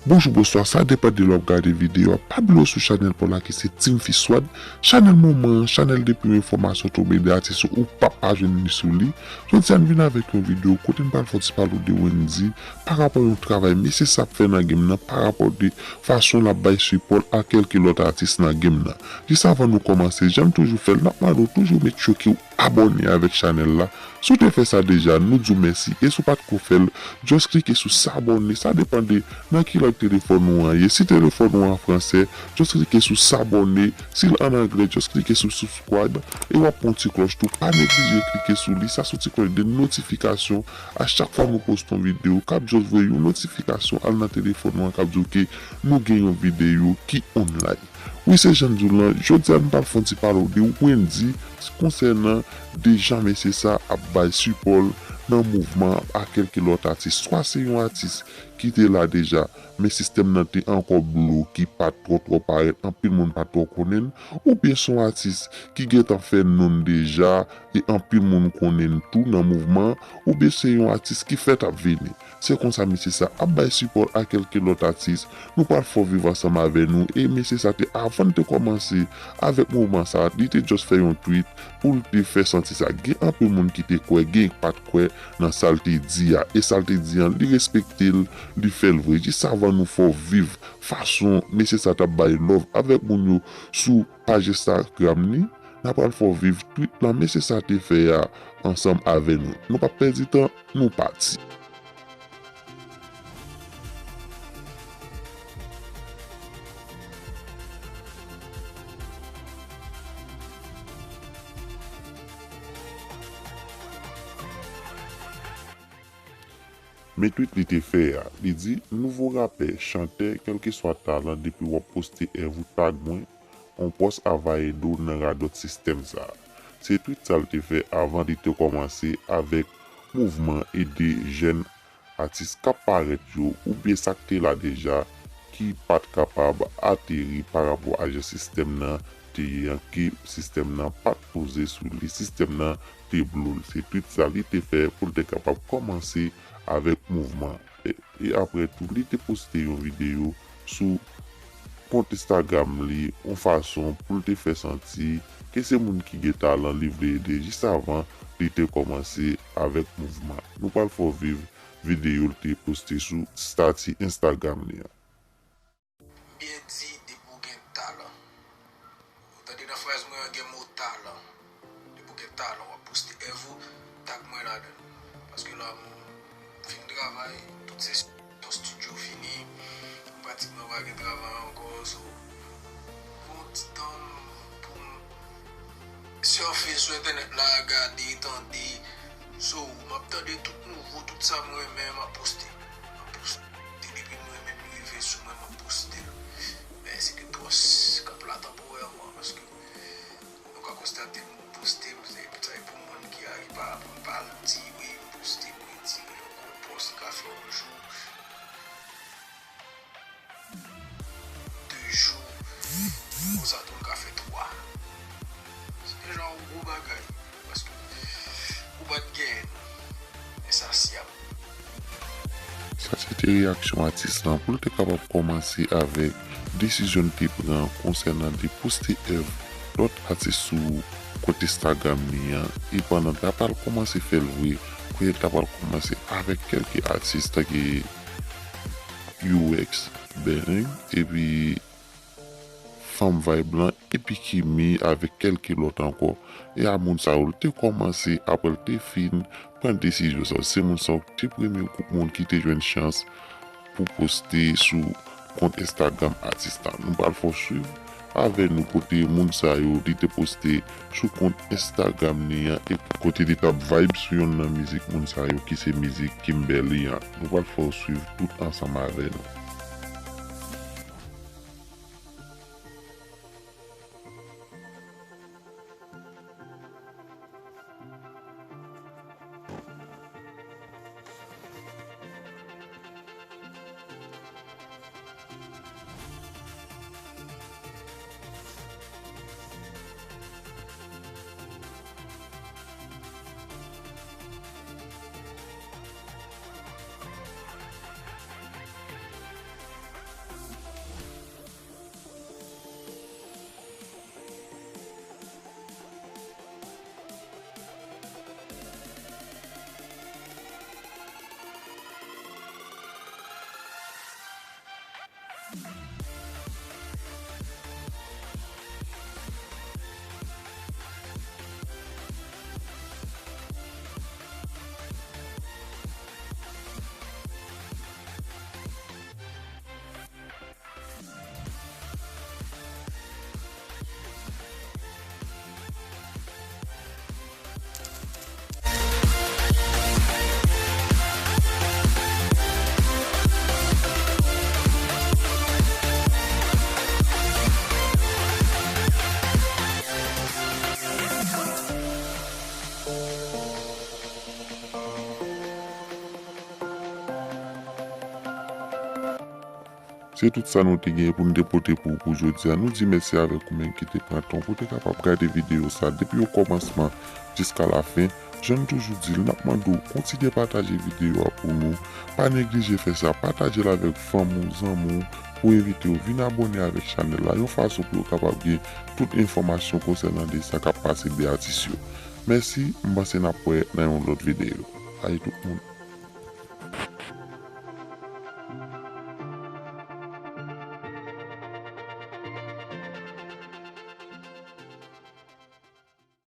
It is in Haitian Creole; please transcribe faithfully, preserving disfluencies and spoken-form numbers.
Bonjou, bonswa, sa depann de lè w ap gade videyo a. Pa bliye w sou chanèl pa w la ki se Team Fiswad, chanèl moman an, chanèl depi yon enfòmasyon tonbe de atis ou p ap pa jwenn li sou li. Jodi a n vin avèk yon videyo kote n pral fè yon ti pale w de Wendy pa rapò yon travay mesye sa ap fè nan game nan, pa rapò de fason l ap bay sipò l a kèlke lòt atis nan game nan. Jis avan nou kòmanse, jan m toujou fè l, n ap mande w toujou met choke w abòne avèk chanèl la. Si w te fè sa deja, nou di w mèsi. E si w pa t ko fè l, just klike sou s'abonner. Sa depann de nan ki lang telefòn ou an ye. Si telefòn ou an fransè, just klike sou s'abonner. Si l an anglè, just klike sou subscribe. E w ap pran yon ti klòch tou. Pa neglije klike sou li. Sa se yon ti klòch de notifikasyon. A chak fwa nou poste yon videyo, k ap just voye yon notifikasyon al nan telefòn ou an, k ap di w ke nou gen yon videyo ki online. Wi, se jan n di w lan, jodi a n pral fè yon ti pale w de Wendy konsènan de jan mesye sa ap bay sipò l nan mouvman a kèlke lòt atis. Swa se yon atis ki te la deja, men sistèm nan te ankò bloke, pa t twò twò parèt, anpil moun pa t twò konnen l, oubyen se yon atis ki gentan fè non l deja e anpil moun konnen l tou nan mouvman an, oubyen se yon atis ki fèk ap vini. Se konsa mesye sa ap bay sipò l a kèlke lòt atis. Nou pral fè w viv ansanm avè nou. E mesye sa te, avan l te kòmanse avèk mouvman sa, li te just fè yon tweet pou l te fè santi sa. Gen anpil moun ki te kwè, gen k pa t kwè nan sa l te di a. E sa l te di an, li respekte l, li fè l vre. Jis avan nou fè w viv fason mesye sa t ap bay love avèk moun yo sou paj Instagram li, n ap pral fè w viv tweet lan mesye sa te fè a ansanm avè nou. Nou p ap pèdi tan, nou pati. Men tweet li te fè a, li di, nouvo rapè, chantè, kèlkeswa talan, depi w ap poste èv ou tag mwen, on pòs a va ede w nan radòt sistèm sa. Se tweet sa l te fè avan li te kòmanse avèk mouvman ede jèn atis k ap parèt yo, oubyen sa k te la deja, ki pa t kapab ateri pa rapò a jan sistèm nan te ye an, ke sistèm nan pa t poze sou li, sistèm nan te blo l. Se tweet sa li te fè pou l te kapab kòmanse avèk mouvman. E, e apre tou, li te poste yon videyo sou kont Instagram li, yon fason pou l te fè santi ke se moun ki gen talan li vle ede jis avan li te kòmanse avèk mouvman. Nou pral fè w viv videyo l te poste sou stati Instagram li an. Byen di, depi w gen talan. Ou tande nan fraz mwen an gen mo talan. Depi w gen talan, w ap poste èv ou, tag mwen ladan l. Paske la, m fin travay, tout sesyon estidyo fini, m pratikman pa gen travay ankò, so, pran ti tan m pou m sèfe sou entènèt la, gade, tande, so, m ap tande tout nouvo, tout sa m renmen, m ap poste. M ap poste, depi m renmen l rive sou mwen, m ap poste l. Men se de pòs k ap la tanporèman, paske nou ka konstate m poste, se, se pou moun ki a, ki pa, pa di, wi, m poste, m retire, yon gwo pòs, m ka fè yon jou, de jou, konsa tou, m ka fè twa. Se deja yon gwo bagay, paske ou pa t genyen l, ensasyab. Sa se te reyaksyon atis lan pou l te kapab kòmanse avèk desizyon l te pran konsènan de poste èv lòt atis sou kont Instagram li an. E pandan l ta pral kòmanse fè l vre, kounye a l ta pral kòmanse avèk kèlke atis tanke U X, Bang, epi Fanm Vibe lan, epi Kimi avèk kèlke lòt ankò. E a moun sa yo, l te kòmanse, apre l te fin pran desizyon sa yo. Se moun sa yo ki te premye gwoup moun ki te jwenn chans pou poste sou kont Instagram atis la. Nou pral fè w swiv avè nou kote moun sa yo li te poste sou kont Instagram li an, e kote li t ap vibe sou yonn nan mizik moun sa yo ki se mizik Kimberly an. Nou pral fè w swiv tout ansanm avè nou. Se tout sa nou te genyen pou n te pote pou ou pou jodi a. Nou di mèsi avèk ou menm ki te pran tan pou te kapab gade videyo sa depi okòmansman jiska lafen. Jan n toujou di l, n ap mande w kontinye pataje videyo a pou nou. Pa neglije fè sa, pataje l avèk fanmi w, zanmi w, pou envite yo vin abòne avèk chanèl la, yon fason pou yo kapab gen tout enfòmasyon konsènan de sa k ap pase de atis yo. Mèsi, m panse n ap wè nan yon lòt videyo. Bye tout moun.